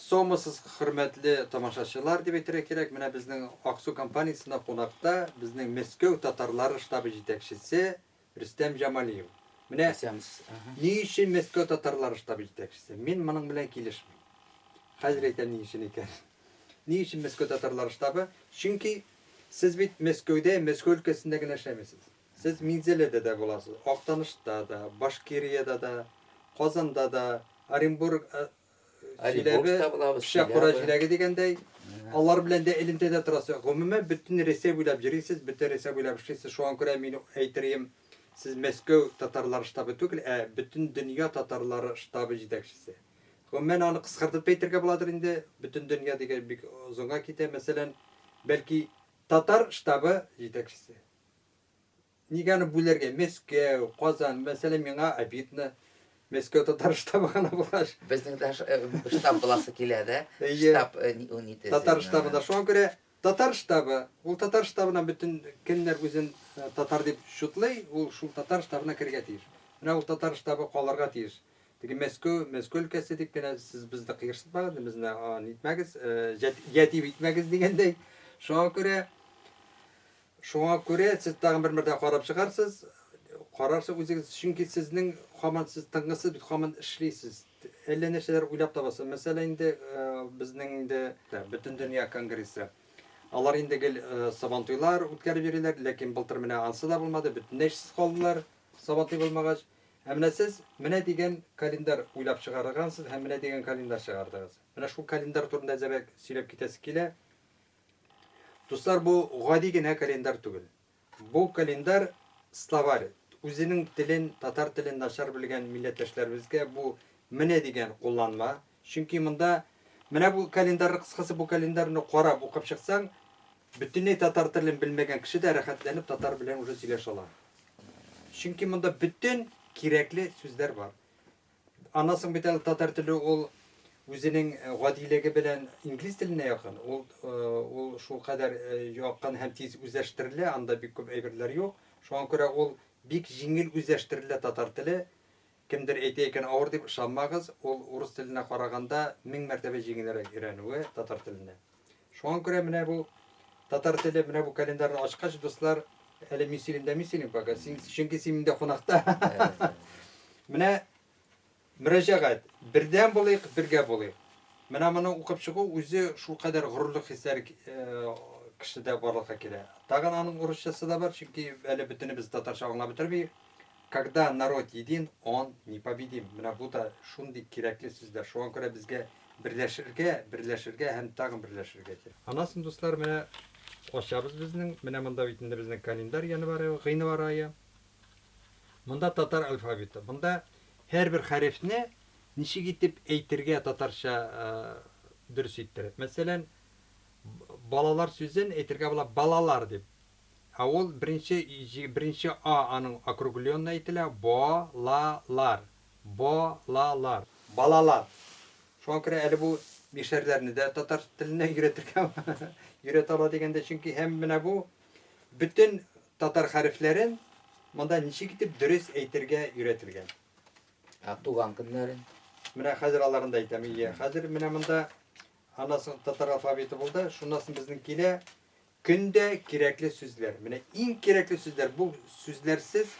Саумысыз, хөрмәтле тамашачылар, дип әйтергә кирәк. Менә безнең Аксу компаниясендә кунакта безнең Мәскәү татарлары штабы җитәкчесе Рөстәм Җамалиев. Менә ни өчен Мәскәү татарлары штабы җитәкчесе? Мин моның белән килешмим. Хәзер әйтәм ни өчен икән. Ни өчен Мәскәү татарлары штабы? Чөнки сез бит Мәскәүдә, Мәскәү өлкәсендә генә эшләмисез. Сез Минзәләдә дә буласыз, Актанышта да, Башкириядә дә, Казанда да, Оренбург Чиләбе, Пешә кура җиләге дигәндәй, алар белән дә элемтәдә торасыз. Гомумән, бөтен Рәсәй буйлап йөрисез, бөтен Рәсәй буйлап эшлисез. Шуңа күрә мин әйтерием, сез Мәскәү татарлары штабы түгел, ә бөтен дөнья татарлары штабы җитәкчесе. Гомумән, аны кыскартып та әйтергә буладыр инде, бөтен дөнья дигән бик озынга китә. Мәсәлән, бәлки татар штабы җитәкчесе. Нигә аны бүләргә? Мәскәү, Казан, мәсәлән, миңа обидно. Мәскәү татар штабы гына булгач. Безнең дә штаб буласы килә дә. Әйе. Штаб нитесе. Татар штабы да. Шуңа күрә татар штабы, ул татар штабына бөтен кемнәр үзен татар дип чутлый, ул шул татар штабына керергә тиеш. Менә ул татар штабы калырга тиеш. Теге Мәскәү, Мәскәү өлкәсе дип кенә сез безне кыерсытмагыз, безне нитмәгез, ятим итмәгез дигәндәй. Шуңа күрә Шуңа күрә сез тагын бер мәртәбә карап чыгарсыз, карарсыз үзегез, чөнки сезнең һаман сез тынгысыз бит, һаман эшлисез. Әллә нәрсәләр уйлап табасыз. Мәсәлән, инде безнең инде Бөтендөнья конгрессы. Алар инде гел Сабантуйлар үткәреп йөриләр, ләкин былтыр менә ансы да булмады, бөтенләй эшсез калдылар, Сабантуй булмагач. Ә менә сез менә дигән календарь уйлап чыгаргансыз һәм менә дигән календарь чыгардыгыз. Менә шул календарь турында әзрәк сөйләп китәсе килә. Дуслар, бу гади генә календарь түгел. Бу календарь словарь. Үзенең телен, татар телен начар белгән милләттәшләребезгә бу менә дигән кулланма. Чөнки монда менә бу календарь, кыскасы бу календарьны карап укып чыксаң, бөтенләй татар телен белмәгән кеше дә рәхәтләнеп татар белән уже сөйләшә ала. Чөнки монда бөтен кирәкле сүзләр бар. Аннан соң бит әле татар теле ул үзенең гадилеге белән инглиз теленә якын. Ул ул шулкадәр якын һәм тиз үзләштерелә, анда бик күп әйберләр юк. Шуңа күрә ул бик җиңел үзләштерелә татар теле. Кемдер әйтә икән авыр дип, ышанмагыз, ул урыс теленә караганда мең мәртәбә җиңелрәк өйрәнүе татар теленә. Шуңа күрә менә бу татар теле, менә бу календарьны ачкач, дуслар, әле мин сөйлим дә мин сөйлим пока, син, чөнки син миндә кунакта. Менә мөрәҗәгать, бердәм булыйк, бергә булыйк. Менә моны укып чыгу үзе шулкадәр горурлык хисләре кешедә барлыкка килә. Тагын аның урысчасы да бар, чөнки әле бөтенебез татарча аңлап бетерми. Когда народ един, он непобедим. Менә бу да шундый кирәкле сүзләр. Шуңа күрә безгә берләшергә, берләшергә һәм тагын берләшергә кирәк. Аннан соң, дуслар, менә ачабыз безнең. Менә монда бит инде безнең календарь январь ае, гыйнвар ае. Монда татар алфавиты. Монда һәрбер хәрефне ничек итеп әйтергә татарча дөрес иттереп. Мәсәлән, балалар сүзен әйтергә була балалар дип. Ә ул беренче беренче а аның округленный әйтелә, ба ла лар, ба ла лар. Балалар. Шуңа күрә әле бу мишәрләрне дә татар теленә өйрәтергә өйрәтә ала дигәндә, чөнки һәм менә бу бөтен татар хәрефләрен монда ничек итеп дөрес әйтергә өйрәтелгән. Ә туган көннәрен? Менә хәзер аларын да әйтәм, ие. Хәзер менә монда аннан соң татар алфавиты булды, шуннан соң безнең килә Көндә кирәкле сүзләр. Менә иң кирәкле сүзләр. Бу сүзләрсез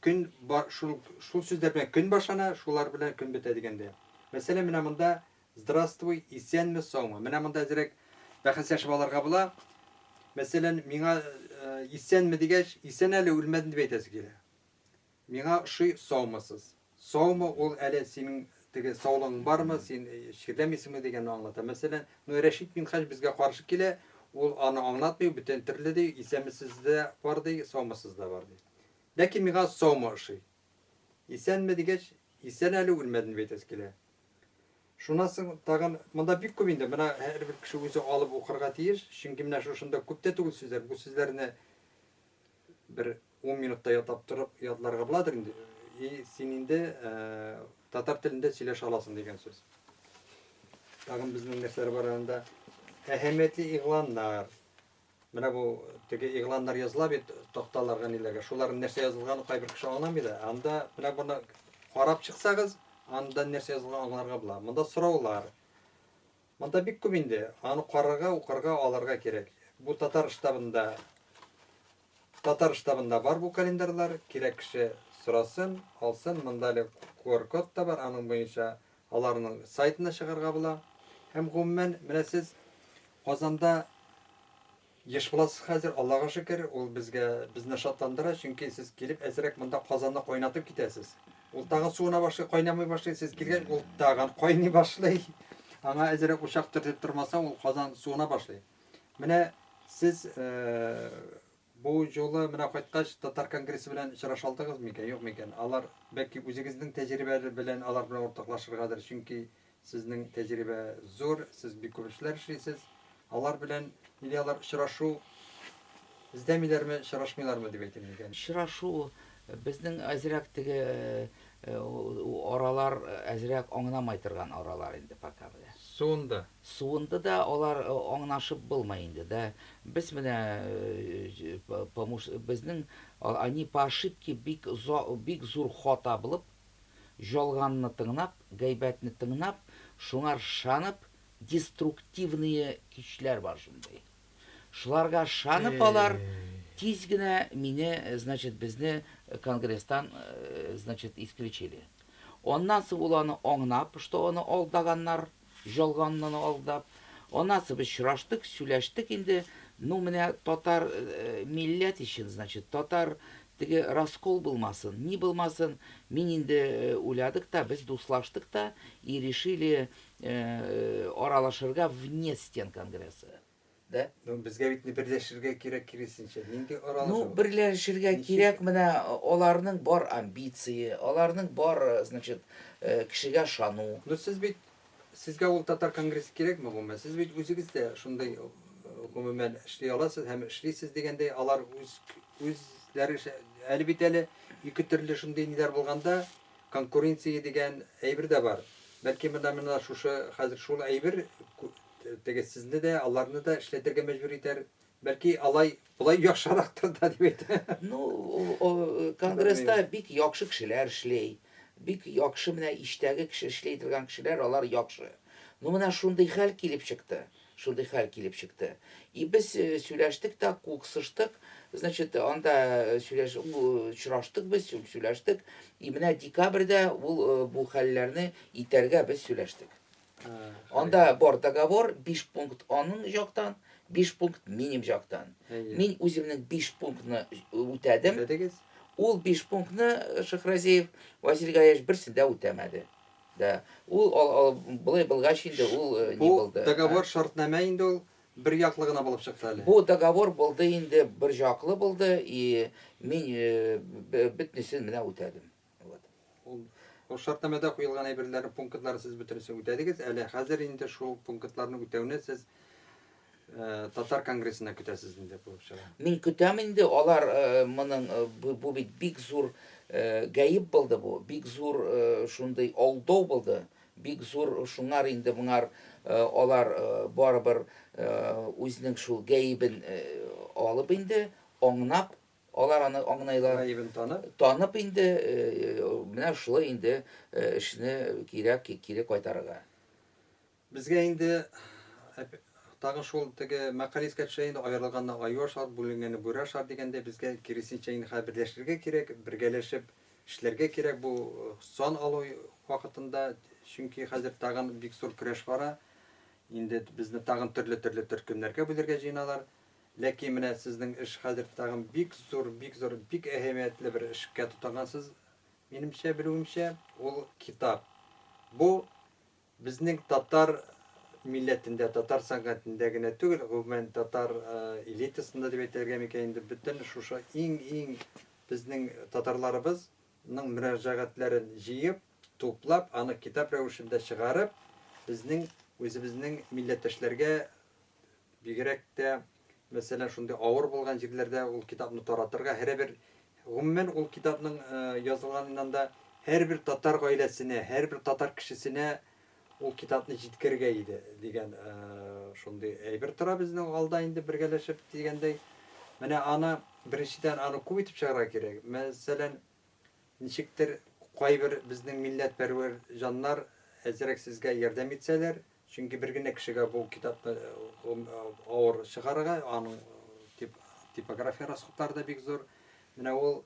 көн ба, шул, шул сүзләр белән көн башлана, шулар белән көн бетә дигәндә. Мәсәлән, менә монда здравствуй, исәнме, саумы. Менә монда әзрәк бәхәсләшеп алырга була. Мәсәлән, миңа исәнме дигәч, исән әле, үлмәдем дип әйтәсе килә. Миңа ошый, саумысыз. Саумы ул әле синең теге саулыгың бармы, син чирләмисеңме дигәнне аңлата. Мәсәлән, ну Рәшит Минһаҗ безгә каршы килә, ул аны аңлатмый, бүтән төрле ди, исәнмесез дә бар ди, саумысыз да бар ди. Ләкин миңа саумы ошый. Исәнме дигәч, исән әле, үлмәдем дип әйтәсе килә. Шуннан соң тагын монда бик күп инде, менә һәрбер кеше үзе алып укырга тиеш, чөнки менә шушында күп тә түгел сүзләр, бу сүзләрне бер 10 минутта ятлап торып ятларга буладыр инде. И син инде татар телендә сөйләшә аласың дигән сүз. Тагын безнең нәрсәләр бар анда? Әһәмиятле игъланнар. Менә бу теге игъланнар языла бит такталарга ниләргә. Шуларның нәрсә язылганын кайбер кеше аңламый да. Анда менә моны карап чыксагыз, анда нәрсә язылганын аңларга була. Монда сораулар. Монда бик күп инде. Аны карарга, укырга, алырга кирәк. Бу татар штабында татар штабында бар бу календарьлар. Кирәк кеше сорасын, алсын. Монда әле QR-код та бар, аның буенча аларның сайтына чыгарга була. Һәм гомумән, менә сез Казанда еш буласыз хәзер, Аллага шөкер, ул безгә безне шатландыра, чөнки сез килеп әзрәк монда Казанны кайнатып китәсез. Ул тагын суына башлый, кайнамый башлый, сез килгәч, ул тагын кайный башлый. Аңа әзрәк учак төртеп тормасаң, ул Казан суына башлый. Менә сез э, бу юлы менә кайткач Татар конгрессы белән очраша алдыгыз микән, юк микән? Алар бәлки үзегезнең тәҗрибә белән алар белән уртаклашыргадыр, чөнки сезнең тәҗрибә зур, сез бик күп эшләр эшлисез. Алар белән или алар очрашу эзләмиләрме, очрашмыйлармы дип әйтим микән? Очрашу безнең әзрәк теге аралар әзрәк аңнамай торган аралар инде пока менә. Суынды. Суынды да алар аңнашып булмый инде да. Без менә безнең они по ошибке бик бик зур хата булып, жалганны тыңнап, гайбәтне тыңнап, шуңар шанып, деструктивные көчләр бар шундый. Шуларга шанып алар тиз генә мине, значит, безне конгресстан, значит, исключили. Аннан соң ул аны аңнап, что аны алдаганнар, жалганны алдап. Аннан соң без очраштык, сөйләштек инде. Ну, менә татар милләт өчен, значит, татар теге раскол булмасын, ни булмасын, мин инде уйладык та, без дуслаштык та и решили аралашырга вне стен конгресса. Да? Ну, безгә бит берләшергә кирәк киресенчә. Нинди аралашу? Ну, берләшергә кирәк, менә аларның бар амбиции, аларның бар, значит, кешегә шану. Ну, сез бит сезгә ул татар конгрессы кирәкме гомумән? Сез бит үзегез дә шундый гомумән эшли аласыз һәм эшлисез дигәндәй, алар үз үзләре әле бит әле ике төрле шундый ниләр булганда конкуренция дигән әйбер дә бар. Бәлки менә менә шушы хәзер шул әйбер теге сезне дә, аларны да эшләтергә мәҗбүр итәр. Бәлки алай болай яхшырактыр да дип әйтә. Ну, конгресста бик яхшы кешеләр эшли. Бик яхшы менә иштәге кеше эшли торган кешеләр, алар яхшы. Ну, менә шундый хәл килеп чыкты. Шундый хәл килеп чыкты. И без сөйләштек тә, куксыштык. Значит, анда сөйләш, очраштык без, сөйләштек. И менә декабрьдә ул бу хәлләрне итәргә без сөйләштек. Анда бар договор, 5 пункт аның жактан, 5 пункт минем жактан. Мин үземнең 5 пунктны үтәдем. Үтәдегез? Ул 5 пунктны Шахразиев Василий Гаевич берсен дә үтәмәде. Да. Ул болай булгач инде ул ни булды? Бу договор шартнамә инде ул бер яклы гына булып чыкты әле. Бу договор булды инде бер яклы булды и мин бөтенесен менә үтәдем. Вот. Ул ул шартнамәдә куелган әйберләрне, пунктларны сез бөтенесен үтәдегез. Әле хәзер инде шул пунктларны үтәүне сез татар конгрессына көтәсез инде булып чыга. Мин көтәм инде, алар моның бу бит бик зур гаеп булды бу, бик зур шундый алдау булды, бик зур шуңар инде моңар алар барыбер үзенең шул гаебен алып инде, аңнап, алар аны аңнайлар. Гаебен танып. Танып инде, менә шулай инде эшне кирәк кире кайтарырга. Безгә инде тагын шул теге мәкаль искә төшә инде, аерылганны аю ашар, бүленгәнне бүре ашар дигәндәй, безгә киресенчә инде хәзер берләшергә кирәк, бергәләшеп эшләргә кирәк бу сан алу вакытында, чөнки хәзер тагын бик зур көрәш бара. Инде безне тагын төрле-төрле төркемнәргә бүлергә җыеналар. Ләкин менә сезнең эш хәзер тагын бик зур, бик зур, бик әһәмиятле бер эшкә тотынгансыз, минемчә, белүемчә, ул китап. Бу безнең татар милләтендә, татар сәнгатендә генә түгел, гомумән татар элитасында дип әйтергә микән инде, бөтен шушы иң-иң безнең татарларыбызның мөрәҗәгатьләрен җыеп, туплап, аны китап рәвешендә чыгарып, безнең үзебезнең милләттәшләргә бигрәк тә, мәсәлән, шундый авыр булган җирләрдә ул китапны таратырга, һәрбер, гомумән ул китапның язылганыннан да һәрбер татар гаиләсенә, һәрбер татар кешесенә ул китапны җиткерергә иде дигән шундый әйбер тора безнең алда инде бергәләшеп дигәндәй. Менә аны беренчедән аны күп итеп чыгарырга кирәк. Мәсәлән, ничектер кайбер безнең милләтпәрвәр җаннар әзрәк сезгә ярдәм итсәләр, Чөнки бер генә кешегә бу китапны авыр чыгарырга, аның типография расходлары да бик зур. Менә ул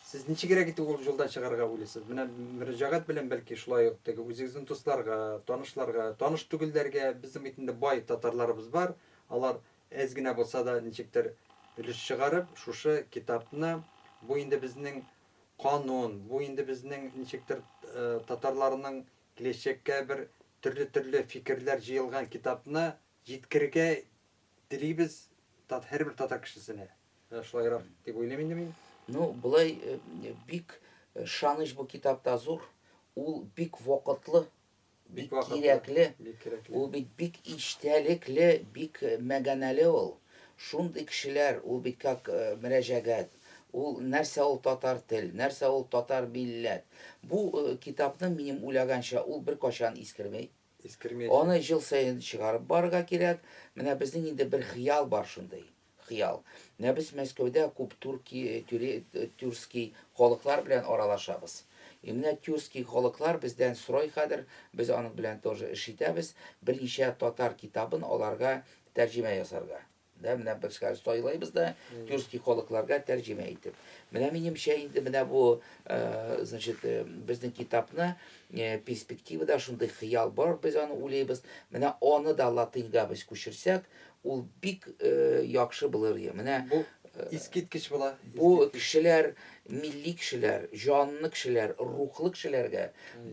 сез ничегрәк итеп ул юлдан чыгарга уйлыйсыз? Менә мөрәҗәгать белән бәлки шулай ук теге үзегезнең дусларга, танышларга, таныш түгелләргә, безнең бит инде бай татарларыбыз бар, алар әз генә булса да ничектер өлеш чыгарып, шушы китапны, бу инде безнең канун, бу инде безнең ничектер татарларның киләчәккә бер төрле-төрле фикерләр җыелган китапны җиткерергә телибез һәрбер татар кешесенә. Менә шулайрак дип уйлыйм инде мин. Ну, болай бик ышаныч бу китапта зур. Ул бик вакытлы, бик кирәкле. Бик кирәкле. Ул бит бик истәлекле, бик мәгәнәле ул. Шундый кешеләр, ул бит как мөрәҗәгать. Ул нәрсә ул татар тел, нәрсә ул татар милләт. Бу китапны, минем уйлаганча, ул беркайчан искерми. Искермәячәк. Аны ел саен чыгарып барырга кирәк. Менә безнең инде бер хыял бар шундый. Хыял. Менә без Мәскәүдә күп турки, тюре, тюркский халыклар белән аралашабыз. И менә тюркский халыклар бездән сорый хәзер, без аның белән тоже эш итәбез, берничә татар китабын аларга тәрҗемә ясарга. Да, менә без хәзер сайлыйбыз да тюркский халыкларга тәрҗемә итеп. Менә минемчә инде менә бу, значит, безнең китапны перспективада шундый хыял бар, без аны уйлыйбыз. Менә аны да латыньга без күчерсәк, ул бик яхшы булыр иде. Менә бу искиткеч була. Бу кешеләр милли кешеләр, җанлы кешеләр, рухлы кешеләргә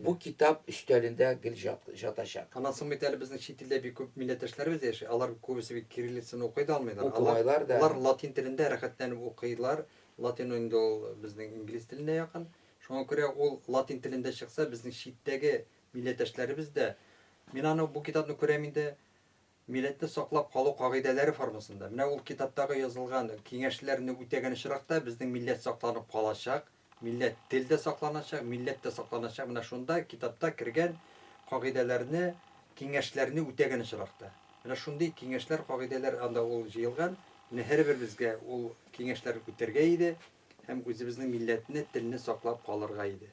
бу китап өстәлендә гел жатачак. Аннан соң бит әле безнең чит илдә бик күп милләттәшләребез яши. Алар күбесе бит кириллицаны укый да алмыйлар. Укымайлар да. Алар латин телендә рәхәтләнеп укыйлар. Латин инде ул безнең инглиз теленә якын. Шуңа күрә ул латин телендә чыкса, безнең читтәге милләттәшләребез дә, мин аны бу китапны күрәм инде, Милләтне саклап калу кагыйдәләре формасында. Менә ул китаптагы язылган киңәшләрне үтәгән очракта безнең милләт сакланып калачак, милләт тел дә сакланачак, милләт тә сакланачак. Менә шунда китапта кергән кагыйдәләрне, киңәшләрне үтәгән очракта. Менә шундый киңәшләр, кагыйдәләр анда ул җыелган. Менә һәрберебезгә ул киңәшләр үтәргә иде һәм үзебезнең милләтне, телне саклап калырга иде.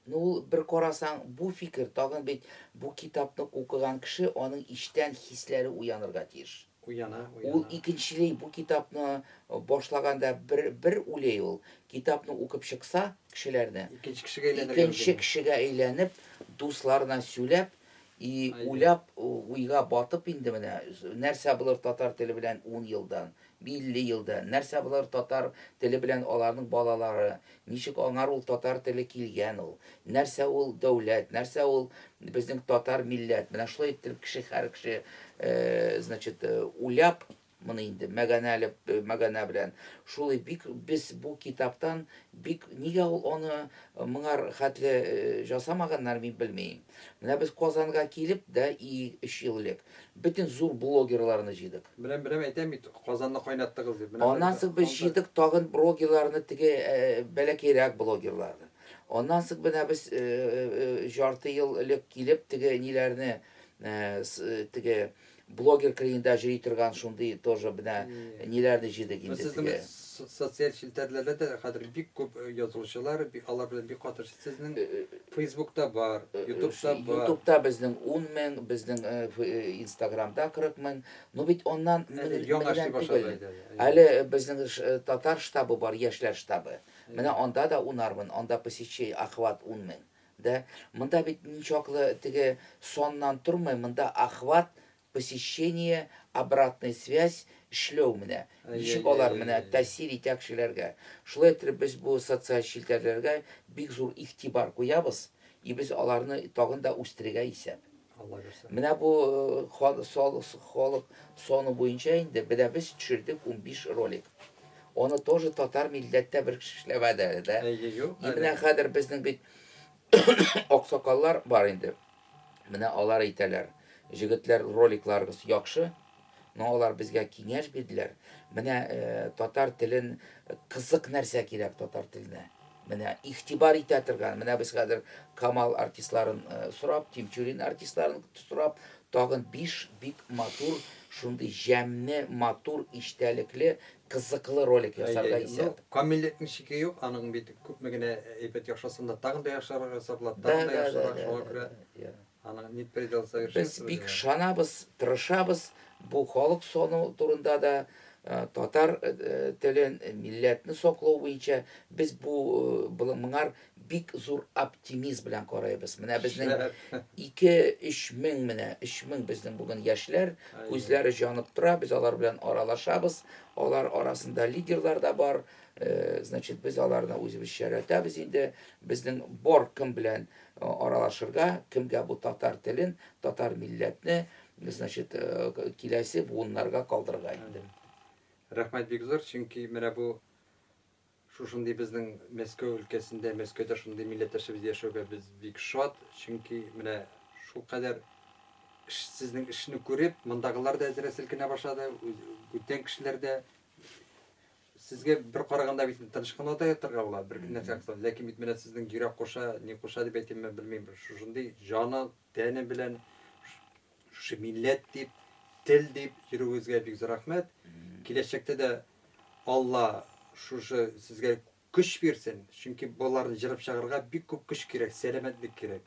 Ну, ул бер карасаң, бу фикер тагын бит бу китапны укыган кеше аның иштән хисләре уянырга тиеш. Уяна, уяна. Ул икенчелей бу китапны башлаганда бер, бер үлей ул. Китапны укып чыкса, кешеләрне. Икенче кешегә әйләнергә Икенче кешегә әйләнеп, дусларына сөйләп, и уйлап, уйга батып инде менә, нәрсә булыр татар теле белән 10 елдан, 50 елда, нәрсә булыр татар теле белән аларның балалары, ничек аңар ул татар теле килгән ул, нәрсә ул дәүләт, нәрсә ул безнең татар милләт. Менә шулай иттереп кеше, һәр кеше, значит, уйлап, моны инде мәгәнәле, мәгәнә белән. Шулай бик без бу китаптан бик нигә ул аны моңар хәтле жасамаганнар, мин белмим. Менә без Казанга килеп дә и 3 ел элек бөтен зур блогерларны җыйдык. Беләм, беләм, әйтәм бит, Казанны кайнаттыгыз дип. Менә Аннан соң без җыйдык тагын блогерларны, теге бәләкәйрәк блогерларны. Аннан соң менә без жарты ел элек килеп теге ниләрне, теге блогер кырыенда йөри торган шундый тоже менә ниләрне җыйдык инде Сезнең теге. социаль челтәрләрдә дә хәзер бик күп язылучылар, алар белән бик каты сезнең Фейсбукта бар, Ютубта бар. Ютубта безнең 10 мең, безнең Инстаграмда 40 мең. Ну бит аннан Әле яңа эшли меңнән башлады түгел. әле. Әле безнең татар штабы бар, яшьләр штабы. Менә анда да унар мең, анда посещение, охват 10 мең. Да? Монда бит ничаклы теге саннан тормый, монда охват, посещение, обратная связь эшләү менә. Ничек алар менә тәэсир итә кешеләргә. Шулай итеп без бу социаль челтәрләргә бик зур игътибар куябыз, и без аларны тагын да үстерергә исәп. Алла бирсә. Менә бу халык саны буенча инде менә без төшердек 15 ролик. Аны тоже татар милләттә бер кеше эшләмәде әле, да? Әйе, юк. И менә хәзер безнең бит аксакаллар бар инде. Менә алар әйтәләр, җегетләр, роликларыгыз яхшы, но алар безгә киңәш бирделәр. Менә татар телен кызык нәрсә кирәк татар теленә. Менә игътибар итә торган. Менә без хәзер Камал артистларын сорап, Тинчурин артистларын сорап, тагын 5 бик матур, шундый җәмне, матур, иштәлекле, кызыклы ролик ясарга исәп. Ну, камиллекнең чиге юк, аның бит күпме генә әйбәт яхшысын да тагын да яхшырак ясап була, тагын да яхшырак, шуңа күрә. Аның нет предела Без совершенства бик диләр. ышанабыз, тырышабыз бу халык саны турында да, татар телен, милләтне саклау буенча без бу моңар бик зур оптимизм белән карыйбыз. Менә безнең 2-3 мең менә 3 мең безнең бүген яшьләр, күзләре җанып тора, без алар белән аралашабыз. Алар арасында лидерлар да бар. Значит, без аларны үзебезчә өйрәтәбез инде. Безнең бар кем белән аралашырга, кемгә бу татар телен, татар милләтне, значит, киләсе буыннарга калдырырга инде. Рәхмәт бик зур, чөнки менә бу шушындый безнең Мәскәү өлкәсендә, Мәскәүдә шундый милләттәшебез яшәүгә без бик шат, чөнки менә шулкадәр сезнең эшне күреп, мондагылар да әзрәк селкенә башлады, бүтән кешеләр дә. Сезгә бер караганда бит тыныч кына да ятырга була, бер нәрсә кылса. Ләкин бит менә сезнең йөрәк куша, ни куша дип әйтимме, белмим. Шушындый җаны, тәне белән шушы милләт дип, тел дип йөрүегезгә бик зур рәхмәт. Киләчәктә дә Алла шушы сезгә көч бирсен, чөнки боларны җырып чыгарырга бик күп көч кирәк, сәламәтлек кирәк.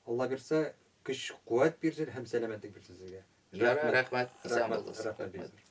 Алла бирсә, көч, куәт бирсен һәм сәламәтлек бирсен сезгә. Ярар, рәхмәт, исән булыгыз. Рәхмәт, рәхмәт бик зур.